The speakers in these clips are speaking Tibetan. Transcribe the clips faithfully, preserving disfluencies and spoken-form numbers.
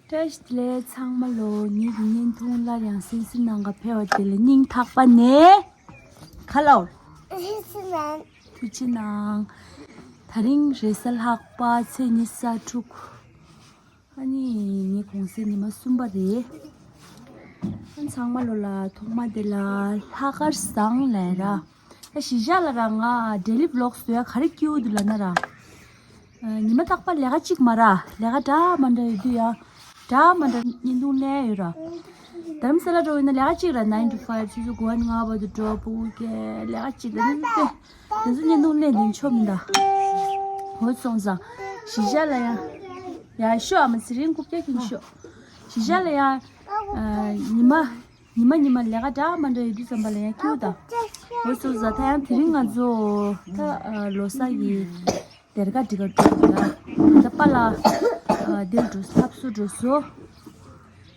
བཀྲ་ཤིས་བདེ་ལེགས་ཚང་མ་ལོ། ངེད་ཀྱི་བརྙན་ཐུང་སླར་ཡང་གསན་གཟིགས་གནང་ག་ཕེབས་པ་དེ་ལ་སྙིང་ཐག་པ་ནས་ཁ་ལོ། ཐུགས་རྗེ་གནང་། ཐུགས་རྗེ་གནང་། དེ་རིང་རེས་གཟའ་ལྷག་པ་ཚེས་ཉི་ཤུ་རྩ་དྲུག་ཨ་ནི་ངའི་གུང་སེང་ཉི་མ་གསུམ་པ་རེད། ཨ་ཚང་མ་ལོ་ལ་ཐོག་མ་དེ་ལ་ལྷག་དཀར་བཟང་ལས་ར། ཨ་གཞིས་ཆགས་ལ་ར་ང་daily vlog བཟོ་ཡ་ག་རེ་སྐྱིད་པོ་འདུག་ལབ་ན་ར། ཨ་ཉི་མ་རྟག་པར་ལས་ཀ་གཅིག་མ་ར་ལས་ཀ་འདྲ་མ་འདྲ་ཡོད་དུས་ཡ། འདྲ་མ་འདྲ་བརྙན་ཐུང་ལེན་ཡོད་ར། རྡ་རམ་ས་ལ་འགྲོ་ཡོད་ན་ལས་ཀ་གཅིག་ར་nine to five ཆུ་ཚོད་དགུ་པ་ནས་ལྔ་པ་དུ་འགྲོ་སྤུ་གུ་སྐྱེལ་ལས་ཀ་གཅིག་ལ་ནི་ཏེ། དེ་ཚོ་བརྙན་ཐུང་ལེན་དེ་ཆོ་མི་འདའ། འོ་སོང་ཙང་གཞིས་ཆགས་ལ་ཡ། ཡ་ཤོ་ཨ་མ་ཚེ་རིང་རྐུབ་བཀྱག་གིན་ཤོ། གཞིས་ཆགས་ལ་ཡ། ཨ་ཉི་མ། ཉི་མ་ཉི་མ་ལས་ཀ་འདྲ་མ་འདྲ་ཡོད་དུས་ཙམ་པ་ལ་ཡང་སྐྱིད་པོ་དང་། འོ་སོང་ཙང་ད་ཡང་དེ་རིང་ང་ཚོ་ད་ལོ་གསར་གྱི་སྡེར་ཁ་སྒྲིག་ག་འགྲོ་གི་ཡ། ད་པཱ་ལགས་འདིར་འགྲོ་ལྷ་བསུ་འགྲོ་སོ།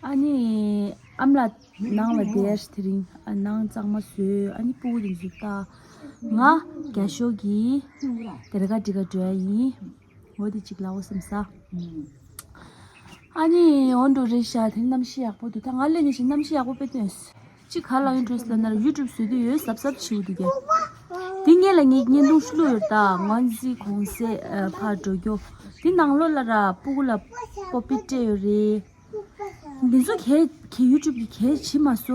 ཨ་ནི་ཨ་མ་ལགས་ནང་ལ་བསྡད། དེ་རིང་ཨ་ནང་གཙང་མ་བཟོས། ཨ་ནི་སྤུ་གུ་དེ་ཚོ་ད་ང་རྒྱ་ཤོག་གི་སྡེར་ཁ་སྒྲིག་ག་འགྲོ་ཡ་ཡིན། འོ་དེ་གཅིག་ལའོ་བསམ་ས། ཨ་ནི་འོ་འགྲོ་རེད་ཤག་དེ་གནམ་གཤིས་ཡག་པོ་འདུག་ད་ང་སླེབས་ནས་ཤི་གནམ་གཤིས་ཡག་པོ་དཔེ་སྟོན། གཅིག་ག་ལ་ཡོད་འགྲོ་ཟེར་ན་ར་ཡུ་ཊུབ་བཟོས་དུས་ཡོད་གཟབ་གཟབ་བྱེད་འདུག་གས། དེ་སྔོན་ལ་ངས་བརྙན་ཐུང་ཞིག་བླུགས་ཡོད་ད་སྔོན་རྩིས་གུང་སེང་ཕར་འགྲོ་རྒྱུ། དེ་ནང་ལོགས་ལ་ར་སྤུ་གུ་ལ་པོ་པི་སྤྲད་ཡོད་རེད། འདི་ཚོ་གས་གས་ཡུ་ཊུབ་ཀྱི་གས་བྱེད་མ་སོ།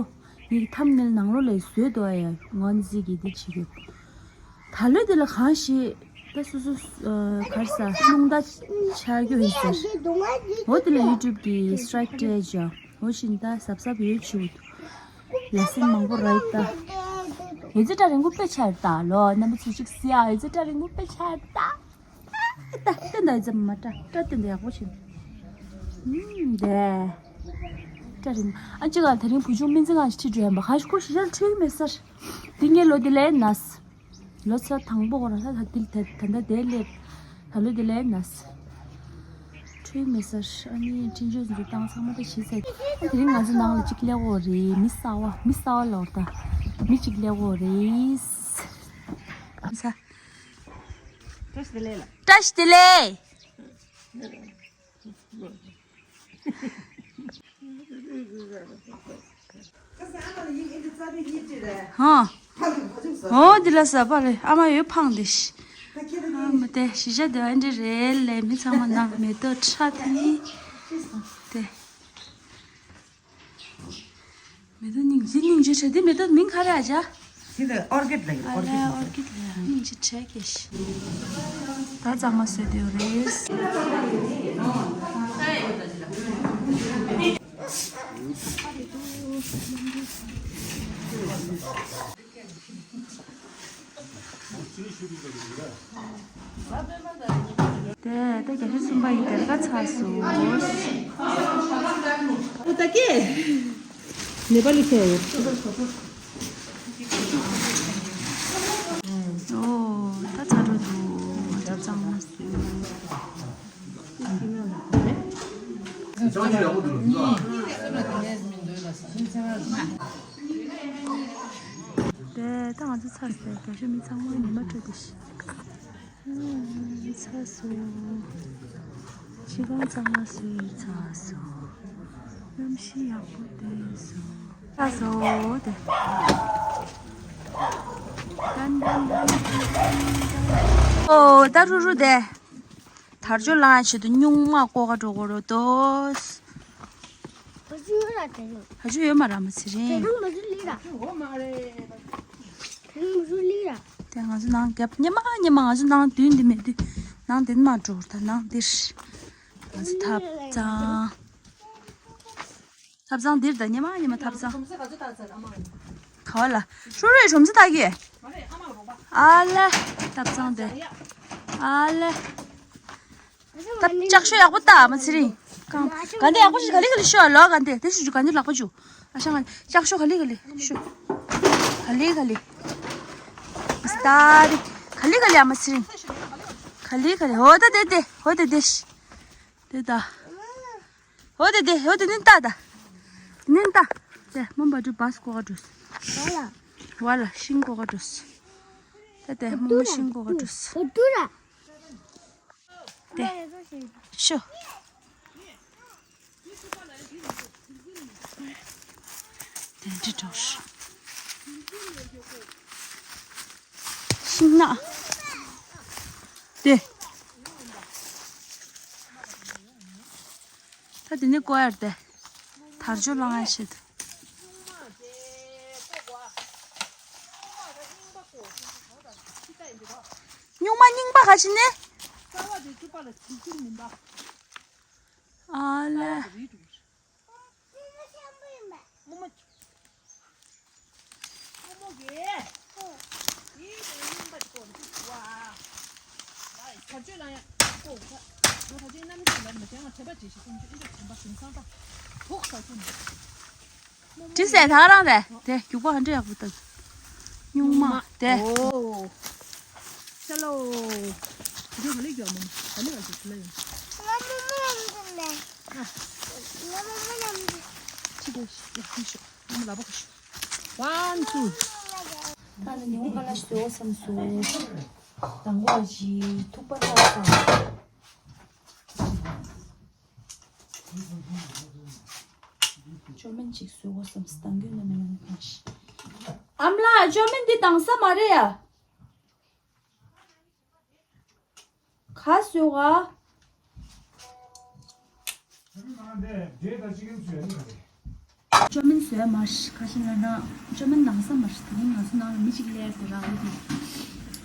ངས་ཐམ་ནེལ་ནང་ལོགས་ལ་བཟོས་འདུག་ཨ་ཡ་སྔོན་རྩིས་ཀྱི་འདི་བྱེད་རྒྱུ། ད་ལོ་འདི་ལ་གང་ཞིག་ད་སོ་སོ་གར་ས་སྣུང་ད་ཆགས་རྒྱུ་ཡིན་ཟེར། འོ་དེ་ལ་ཡུ་ཊུབ་ཀྱི་སི་ཊི་རའིཀ་སྤྲད་ཅག་འོ་བཞིན་ད་གཟབ་གཟབ་ཡོད་བྱུང་། ལེ་སན་མང་པོ་རག་ད། ཡོད་ཚད་སྐྲ་རིང་པོ་དཔེ་ཆགས་ད་ལོ་རྣམ་པ་ཚོ་གཅིག་སི་ཨ་ཡོད་ཚད་སྐྲ་རིང་པོ་དཔེ་ཆགས་ད། ད་སྟོན་ད་ཡོད་ཚད་མ་སྐྲ་སྐྲ་སྟོན་ད་ཡག་པོ་བྱེད། ཨུམ་དེ། སྐྲ་རིང་ཨ་ཅི་ག་དེ་རིང་བུ་ཆུང་སྨན་རྩིས་ཁང་ཞིག་ཁྲིད་འགྲོ་ཡིན་པ་གང་ཞིག་ཁོ་ཞིག་ཡར་ཁྲིད་མེད་སར། འདི་ངའི་ལོ་འདི་ལས་ན། ལོ་ཚ་དང་པོ་ཁོ་རང་ད་ད་འདི་ད་ད་ད་དེ་ལས། ད་ལོ་འདི་ལས་ན། འཕྲོད་མེད་སར་ཨ་ནི་འཕྲིན་བཅོལ་འཛུལ་བཏང་ཚང་མ་ད་ཞིག་ཟེར། དེ་རིང་ང་ཚོ་ནང་ལ་གཅིག་སླེབས་འོ་རེད་མི་གསར་བ་མི་གསར་བ་ལོར་ད། མི་གཅིག་སླེབས་འོ་རེད། བཀྲ་ཤིས་བདེ་ལེགས་ལ། བཀྲ་ཤིས་བདེ་ལེགས། ཧང་། ཨོ་འདི་ལ་ཟ་པ་རེད་ཨ་མ་ཡོད་ཕངས་ཏེ་ཤི། ཨ་མ་དེ་གཞིས་ཆགས་དེ་ཨ་འདྲ་རེད་ལས་མི་ཚང་མ་ནང་མེ་ཏོག་ཁྲ་དེ་ནི། དེ། མེ་ཏོག་སྙིང་རྗེ་སྙིང་རྗེ་བྱས་དེ་མེ་ཏོག་མིང་ག་རེ་ཨ་ཅག་དེ་ལ་ཨོར་ཀིཌ་ལ་ཡོད། ཨ་ཨོར་ཀིཌ་ལ་ཡོད། སྙིང་རྗེ་བྱས་ཀྱེ་ཤི། ད་གཙང་མ་བཟོས་དེ་རེད། དེ་དེ་རྒྱ་ཤོད་གསུམ་པ་ཡི་དེར་ཀ་ཚ་སོ། ཨོ་ད་ཀེ། ནེ་པ་ལི་ཁེ་ཡོད། ཨོ་ད་ཚ་འགྲོ་འདུག་ང་ཚོ་གཙང་མ་བཟོས། དེ་ད་ང་ཚོ་ཚར་ཟེར་རྒྱ་ཤོད་མི་ཚང་མ་ཉི་མ་དྲོ་དེ་ཤི། ཚར་སོ། ཕྱི་གང་གཙང་མ་བཟོས་ཚར་སོ། གནམ་གཤིས་ཡག་པོ་དེ་སོ། ཚར་སོ་དེ། ཏན་ཏན་ཏན་ཏན་ཏན། ཨོ་ད་རུ་རུ་དེ། དར་ལྕོག་ལངས་ཆེད་དུ་སྨྱུག་མ་བཀོག་ག་འགྲོ་དགོས་རེད་དོ། བ་ཅུ་ཡོད་ལ་དེ་རིང་། བ་ཅུ་ཡོད་མ་ར་མ་ཚེ་རིང་། དེ་རིང་བ་ཅུ་ལི་ར། དེ་རིང་བ་ཅུ་ལི་ར། དེ་ང་ཚོ་ནང་རྒྱབ་ཉི་མ་ཉི་མ་ང་ཚོ་ནང་མདུན་འདི་མེད་དུས་ནང་འདི་མ་འགྲོ་ད་ནང་འདིར། ང་ཚོ་ཐབ་ཚང་། ཐབ་ཚང་འདིར་ད་ཉི་མ་ཉི་མ་ཐབ་ཚང་། ག་བ་ལ། ཧྲུ་རུའི་སྒྲོམ་ཚ་ད་གི། ཨ་ལེ། ཐབ་ཚང་དེ། ཨ་ལེ། ད་ལྕགས་ཤོག་ཡག་པོ་ལྟ་མ་ཚེ་རིང་། གང་། ག་འདི་ཡག་པོ་ཞིག་ག་ལེ་ག་ལེ་ཤོག་ལོ་ག་འདི་དེ་ཤུ་ཞུ་ག་འདི་ལག་པ་ཞུ། ཨ་ཤ་ང་ལྕགས་ཤོག་ག་ལེ་ག་ལེ་ཤོག་ག་ལེ་ག་ལེ། སྟ་རི། ག་ལེ་ག་ལེ་ཨ་མ་ཚེ་རིང་། ག་ལེ་ག་ལེ་ཧོ་ད་དེ་དེ་ཧོ་དེ་དེ་ཤི། དེ་ད། ཧོ་དེ་དེ་ཧོ་དེ་ནིན་ཏ་ད། ནིན་ཏ། དེ་མོ་འབའ་འབྲུ་བ་སྐོ་ག་འགྲོ་སོང་། བ་ལ་ཤིང་སྐོ་ག་འགྲོ་སོང་། དེ་དེ་མོ་མོ་ཤིང་སྐོ་ག་འགྲོ་སོང་། དེ། ཤོ། དེ་འདྲ་འགྲོ། ཤིང་ནགས་དེ། ད་དེ་ནས་བཀོག་ཡར་དེ། དར་ལྕོག་བླང་ཡ་ཆེད་དུ། སྨྱུག་མ་རྙིང་པ་ག་ཅི་ནས། ཨ་ལས། དྲི་ཟས་ད་རང་རེད་དེ་རྒྱུག་པ་ཧ་འདྲ་ཡག་པོ་འདུག་སྨྱུག་མ་དེ། ཨོ། ཤ་ལོ། དེ་ག་ལེ་རྒྱུག་མོ་ག་ལེ་བ་རྒྱུག་ལེ། ང་མོ་མོ་ཡམ་དུ་ལེ། ང་མོ་མོ་ཡམ་དུ། ཁྱི་དེ་ཡག་པོ་ཤོག་ང་མོ་ལ་བོ་ཤོག One, two. ད་ནི་ཉི་མ་ཁ་ལ་ཞོ་བསམ་སོང་། དང་པོ་ཞིག་ཐུག་པ་ལྷག་སོང་། ཅོ་མིན་ཅིག་བཟོས་བསམ་སྟངས་རྒྱུ་ན་མི་ལང་ཁང་ཞིག་ཨམ་ལགས་ཅོ་མིན་འདི་དྭངས་ས་མ་རེད་ཡ། ག་བཟོས་ག་ཅོ་མིན་བཟོས་མ་ཤི་ཁ་ཤི་ན་ན་ཅོ་མིན་ནང་ས་མ་ཤི་ད་ནི་ང་ཚོ་ནང་ལ་མི་གཅིག་སླེབས་དེ་རག་ལ་དེ།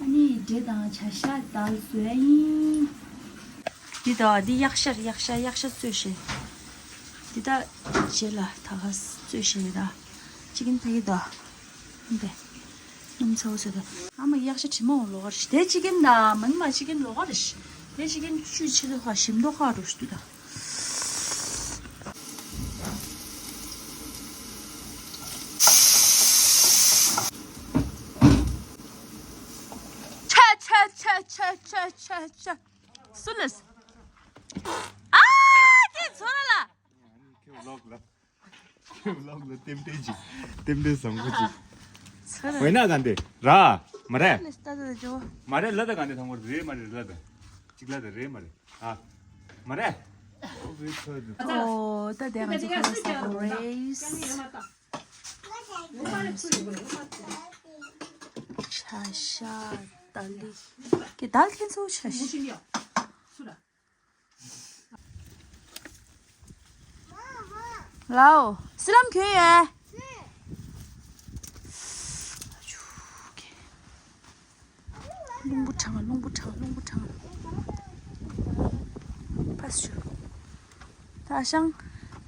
ཨ་ནི་འབྲས་དང་བྱ་ཤ་དལ་བཟོས་ཡིན། འདི་དང་འདི་གཡག་ཤར་གཡག་ཤ་གཡག་ཤ་གསོས་ཤེས། འདི་ད་རྗེས་ལ་ད་ག་གསོས་ཤེས་ར། ཅི་གིན་ཕ་གི་ད། འདི། སྣུམ་ཚ་བོ་ཟེར་ད། ཨ་མ་གཡག་ཤ་དྲི་མ་འོང་ལོག་རེ་ཤི་དེ་ཅི་གིན་ད་མིན་མ་ཅི་གིན་ལོག་རེ་ཤི། དེ་ཅི་གིན་བཅུད་ཆེ་དོ་ཁ་ཞིམ་དོ་ཁ་རུ་ཤི་དུ་ད། ཆ་ཆ་ཆ། སུ་ལས། ཨ་དེ་ཚོ་ལ་ལ། ཁྱེད་ལོག་ལ། ཁྱེད་ལོག་ལ་རྟེན་འབྲེལ་ཅིག་རྟེན་འབྲེལ་བཟང་པོ་ཅིག་ཚོ་ལ་ལ། འོ་ན་ག་འདི་ར། མ་རེད། ལས་ལྟ་ད་ཇོ། མ་རེད་ལ་ད་ག་འདི་ཐང་པོ་རེད་མ་རེད་ལ་ད། ཅིག་ལ་ད་རེད་མ་རེད། ཨ། མ་རེད། ཨོ་ད་དེ་ང་ཚོ་ཁ་ལ་ས་རེས། ཆ་ཤ་ཏ་ལི། ཀྱེ་དལ་ཁྱེད་ཚོ་ཆ་ཤ། ལའོ། སི་ལམ་གྱོན་ཡོད། རླུང་བུ་གྲང་རླུང་བུ་གྲང་རླུང་བུ་གྲང་། ཕ་སུ། ད་ཤང་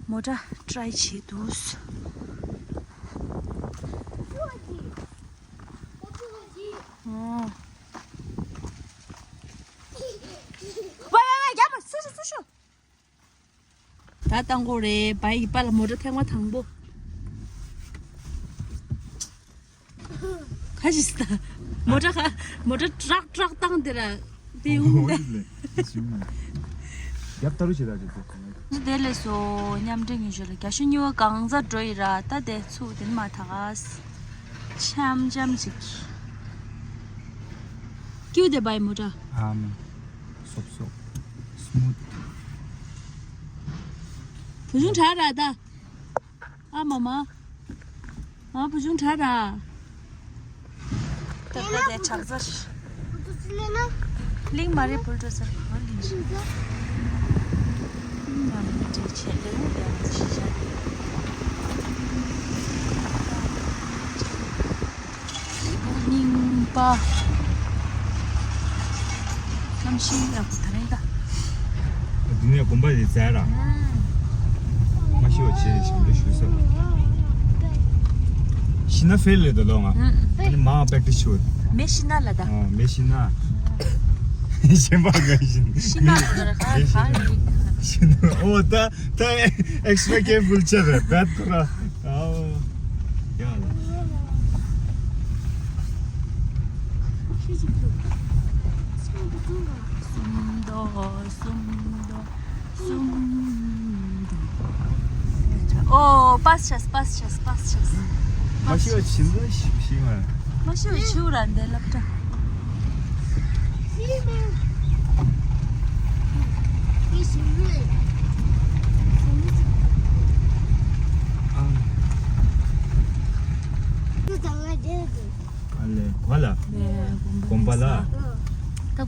མོ་ཊ་ཊ་རའི་བྱེད་འདུག་ཨོ། ཝེ་ཝེ་ཝེ་རྒྱབ་པ་སུ་ཤུ་སུ་ཤུ། ད་བཏང་གོ་རེད་བའི་ཡི་པ་ལ་མོ་ཊ་ཐེངས་མ་དང་པོ། ཁ་ཤི་སྟ། མོ་ཊ་ཁ་མོ་ཊ་ཀྲག་ཀྲག་བཏང་དེ་ར་དེ་ཡོང་དེ། རྒྱབ་ལྟ་རུ་བྱེད་ད་བྱེད་དེ། དེ་ལས་སོ་མཉམ་འབྲེལ་ངེས་ཤོས་ལ་རྒྱ་ཤུ་གཉིས་པ་གང་ཟ་འགྲོ་ཡི་ར་ད་དེ་ཚུགས་དེ་མ་ཐག་ཨ། འཆམ་འཆམ་ཅིག་ཀྱུ་དེ་བའི་མོ་ཊ། ཨམ། སོབ་སོབ། སྨུ་ཐི། བུ་ཆུང་དྲག་ར་ད། ཨ་མ་མ། ཨ་བུ་ཆུང་དྲག་ར། ད་ད་དེ་དྲག་ཚར། གླིང་མ་རེད་བུལ་འགྲོ་ཚར་ག་གླིང་ཞིག་གླིང་མ་རེད་འདྲེ་ཆེ་ལེའུ་ལེའུ་ཞིག་བྱ། རྙིང་པ། གནམ་གཤིས་ཡག་པོ་ད་རེད་ད། འདི་ནས་དགོན་པ་རེད་ཟེར་ར། མ་ཤི་བ་བྱས་ཞབས་འདྲེན་ཞུ་ས། ཤི་ན་ཕེལ་ལེ་ད་ལོ་ང་། ཨ་ནི་མ་པེག་ཏི་ཤི་བ། མེ་ཤི་ན་ལ་ད། ཨོ་མེ་ཤི་ན། གཞན་པ་མེ་ཤི་ན། ཤི་ན་ལ་ད་ར་ག་ག་ནི། ཤི་ན་ཨོ་ད་ད་ཨེག་སི་ཊ་ར་ཀེར་ཕུལ་བྱས་རེད་བད་ཁོ་ར། ཨོ། ཡ་ལ། སུམ་མདོ་སུམ་མདོ་སུམ་མདོ། ཨོ་པས་ཆས་པས་ཆས་པས་ཆས། མ་ཤི་བ་ཕྱིན་ཟ་ཤི་ཤི་མ། མ་ཤི་བ་ཕྱིའུ་ར་འདས་ལབ་ད།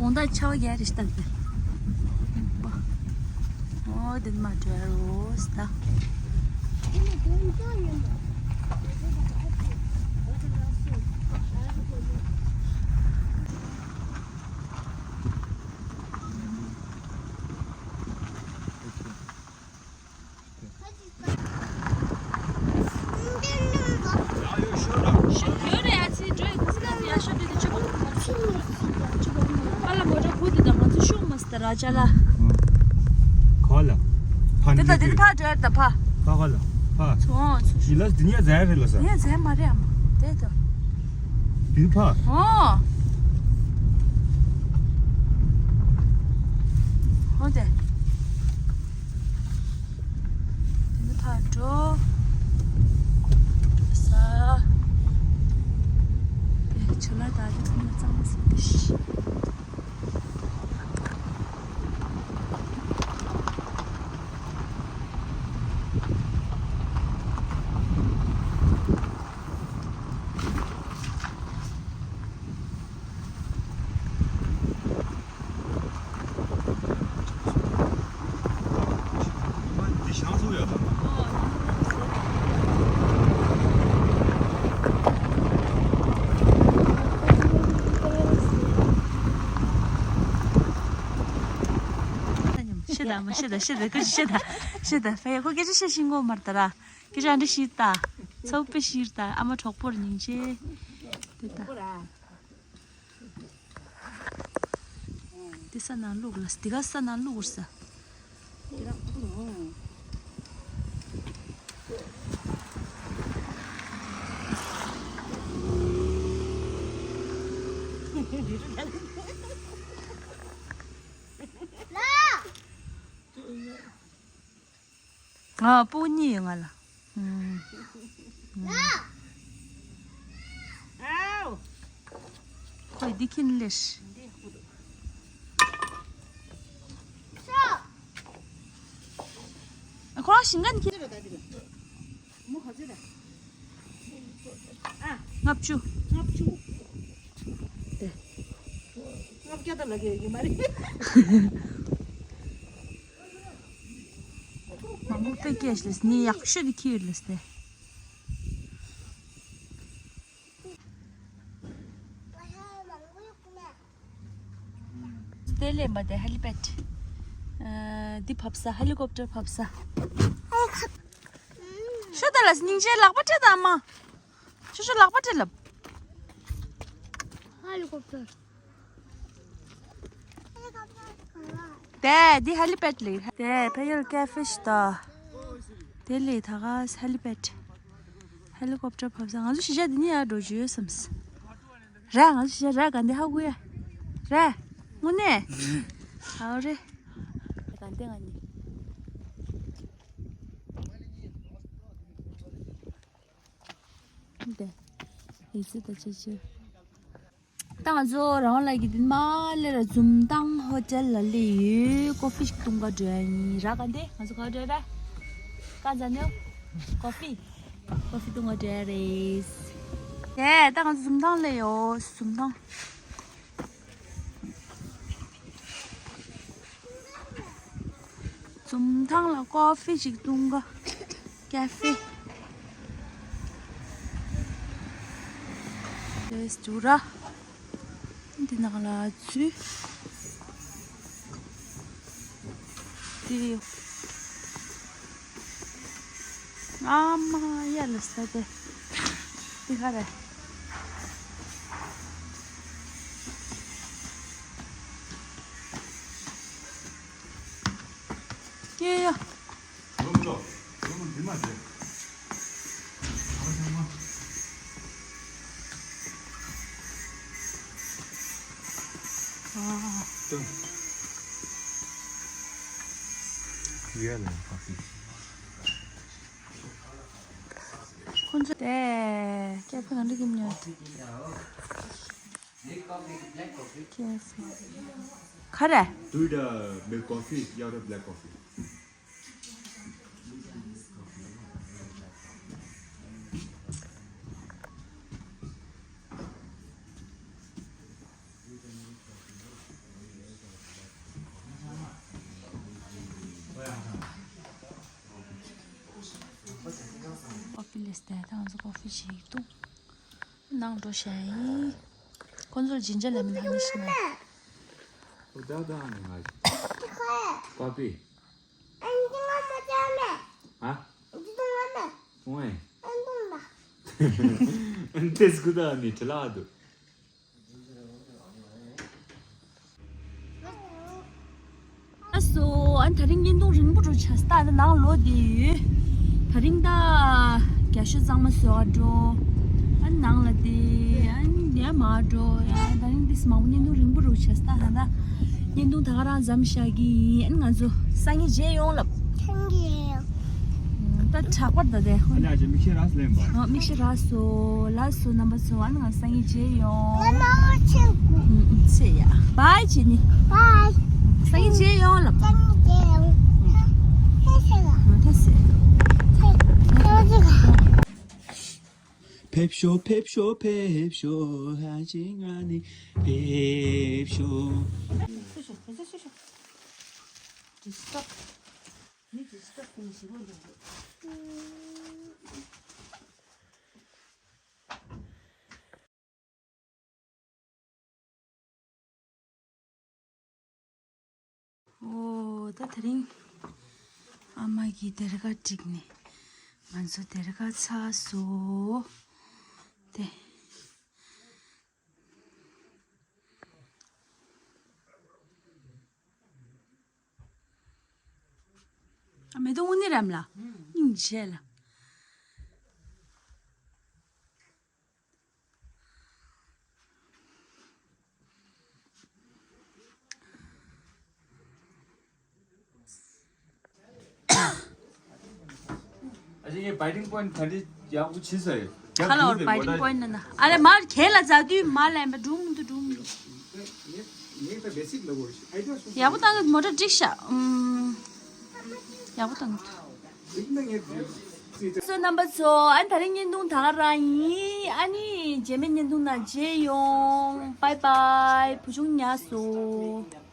དགོང་དག་ཆར་པ་རྒྱག་རེད་ཤག་ད། ཨོ་དེ་མ་འགྲོ་རོགས་ད། ད་ལ་མོ་ཊ་བུ་དེ་དང་ང་ཚོ་ཤོག་མ་སི་ད་ར་ཅ་ལ། ག་ལ། ཕ་དེ་ནི་ད་དེ་ནི་ཕ་འགྲོ་ཡ་ད་ཕ། ཕ་ག་ལ། ཕ། ཚོ་ཚོ་ཡི་ལ་དེ་ནི་ཡ་ཟེར་རེད་ལ་ས། ཡ་ཟེར་མ་རེད་ཨ་མ། དེ་ད། དེ་ནི་ཕ། ཨོ། ཨོ་དེ། དེ་ནི་ཕར་འགྲོ། འགྲོ་ས། ཨེ་ཆུ་ལ་ད་དེ་ཁོང་ལ་གཙང་མ་ཟིན་པ་ཤི། ཤེས་ད་མ་ཤེས་ད་ཤེས་ད་ཁོ་ཤེས་ད་ཤེས་ད་ཕ་ཡ་ཁོ་སྐད་ཆ་བཤད་ཤེས་གོ་མར་ད་ར་སྐད་ཆ་འདྲི་ཤེས་ད་ཚ་བོ་དཔེ་ཤེས་ད་ཨ་མ་གྲོགས་པོར་སྙིང་རྗེ་དེ་ད། འདི་ས་ནང་བླུགས་ལ། འདི་ག་ས་ནང་བླུགས་ས། ང་སྤུ་གུ་གཉིས་ཡོད་ང་ལ། ཨུམ། ཨའོ། ཁོས་འདི་ཁྱེར་ལེ་ཤི། ཁོ་རང་ཞིང་ཁ་ནས་ཁྱེར། ལྔ་བཅུ། ལྔ་བཅུ། དེ། ལྔ་བརྒྱ་ད་ལབ་ཀྱི་ཡོད་མ་རེད། མང་པོ་དཔེ་སྐྱེས་ལེ་ནི་ཡག་ཤོས་དེ་ཁྱེར་ལེ་སྟེ། དེ་ལས་མ་དེ་ཧེ་ལི་པེད། ཨ། འདི་བབས་ས་ཧེ་ལི་ཀོབ་ཊར་བབས་ས། ཤོ་ད་ལ་སྙིང་རྗེ་ལག་པ་སྤྲད་དང་མ། ཤོ་ཤོ་ལག་པ་སྤྲད་ལབ། ཧེ་ལི་ཀོབ་ཊར། དེ་འདི་ཧེ་ལི་པེད་ལས། དེ་ཕ་ཡུལ་ཀེ་ཧྥེ་ཤི་ད། དེ་ལས་ད་ག་ཧེ་ལི་པེད། ཧེ་ལི་ཀོབ་ཊར་བབས་ས་ང་ཚོ་གཞིས་ཆགས་འདི་ནས་ཡར་འགྲོ་རྒྱུ་ཡོད་བསམས། ར་ང་ཚོ་གཞིས་ཆགས་ར་ག་འདི་ཧ་གོ་ཡ། ར། དངོས་གནས། ཨའོ་རེད། ག་འདི་ང་ནི། འདི། ཡིག་ཚད་ད་ཅི་ཅི། ད་ང་ཚོ་རང་ལ་གི་དེ་མ་ལེ་ར་འཛུམ་མདངས་ཧོ་ཊེལ་ལ་སླེབས་ཡོད། ཀོ་ཕི་ཞིག་འཐུང་ག་འགྲོ་ཡ་ཡིན་ར། ག་འདི་ང་ཚོ་ག་འགྲོ་ཡ་ར། ཀ་ཛ་ནེ། ཀོ་ཕི། ཀོ་ཕི་འཐུང་ག་འགྲོ་ཡ་རེད། ཡེ་ད་ང་ཚོ་འཛུམ་མདངས་སླེབས་ཡོད། འཛུམ་མདངས། འཛུམ་མདངས་ལ་ཀོ་ཕི་ཞིག་འཐུང་ག་ཀེ་ཧྥེ། ཨེ་སི་ཏུ་ར། འདི་ནང་ལ་ཚུད། འདི། ཨ་མ་ཡ་ལ་ས་དེ། འདི་ག་རེད། ཡ་ཡ། ཁོང་ཚོ་དེ་ཀེ་ཕེ་གང་འདྲ་ཀིམ་ཉོ། ཁ་རེ། Do it, uh, milk coffee, yeah, or a black coffee. ད་ང་ཚོ་ཀོ་ཕི་ཞིག་འཐུང་། ནང་འགྲོ་བྱ་ཡིན། ཁོ་ཚོར་ཇིན་ཇར་ལེ་མོན་ཧ་ནི་ཤི་ན། ཨོ་ད་ད་ནི་ང་པ་པི། ཨ། ཨོའེ། ཨན་ཏེ་སྐུ་ད་ནི་ཁྲི་ལ་འདུག་ཨ་སོ། ཨ་ནི་དེ་རིང་བརྙན་ཐུང་རིང་པོ་འགྲོ་ཆ་སྟ་ནི་ནང་ལོགས་དེ་ཡོད། དེ་རིང་ད་རྒྱ་ཤོད་གཙང་མ་བཟོ་ག་འགྲོ། ཨ་ནི་ནང་ལ་དེ་ཨ་ནི་ཡར་མར་འགྲོ་ཡ། དེ་རིང་དེ་མང་པོ་བརྙན་ཐུང་རིང་པོ་འགྲོ་ཆ་སྟ་ད་ད། བརྙན་ཐུང་ད་ག་རང་མཚམས་བཞག་གི་ཡིན། ཨ་ནི་ང་ཚོ་སང་ཉིན་མཇལ་ཡོང་ལབ། ད་དྲག་པར་ད་དེ། ཨ་ལ་ཅེ་མིག་ཤེལ་རག་སོང་ལེན་པ། ཨ་མིག་ཤེལ་རག་སོང་། ལགས་སོ་རྣམ་པ་ཚོ། ཨ་ནི་ང་སང་ཉིན་མཇལ་ཡོང་། ཨ་ཨ་ཚེ་ཡ། བའི་ཇི་ནི། བའི། སང་ཉིན་མཇལ་ཡོང་ལབ། སང་ཉིན་མཇལ་ཡོང་། ཐུགས་རྗེ་ཆེ། ཨ་ཐུགས་རྗེ་ཆེ། ཕེབས་ཤོག་ཕེབས་ཤོག་ཕེབས་ཤོག་ཧ་ཅི་ང་ནི་ཕེབས་ཤོག་ཨོ་ད་དེ་རིང་ཨ་མ་གིས་སྡེར་ཁ་བསྒྲིགས་ནས་ང་ཚོ་སྡེར་ཁ་ཚར་སོང་། དེ། ཨ་མེ་ཏོག་དངོས་གནས་རམ་ལ། སྙིང་རྗེ་ལ། ཨ་ཅེ་ངས་བའེ་ཊིང་པོ་ཡིན་ཊི་ག་འདྲ་ཡག་པོ་བྱེད་ས་ཡོད། ཁ་ལོར་བའེ་ཊིང་པོ་ཡིན་ན་ན། ཨ་ལེ་མར་གྱེན་ལ་འཛེགས་དུས་མར་ལེན་པ་འགྲུམ་དུ་འགྲུམ་དུ། ཡག་པོ་བཏང་གི་མོ་ཊ་འགྲིག་ཤག་ཨུམ། ཡག་པོ་བཏང་གི་འདུག་སོ་རྣམ་པ་ཚོ། ཨ་ནི་དེ་རིང་བརྙན་ཐུང་ད་ག་རང་ཡིན། ཨ་ནི་རྗེས་མའི་བརྙན་ཐུང་ནང་མཇལ་ཡོང་། བའེ་བའེ། བུ་ཆུང་ཉལ་སོང་།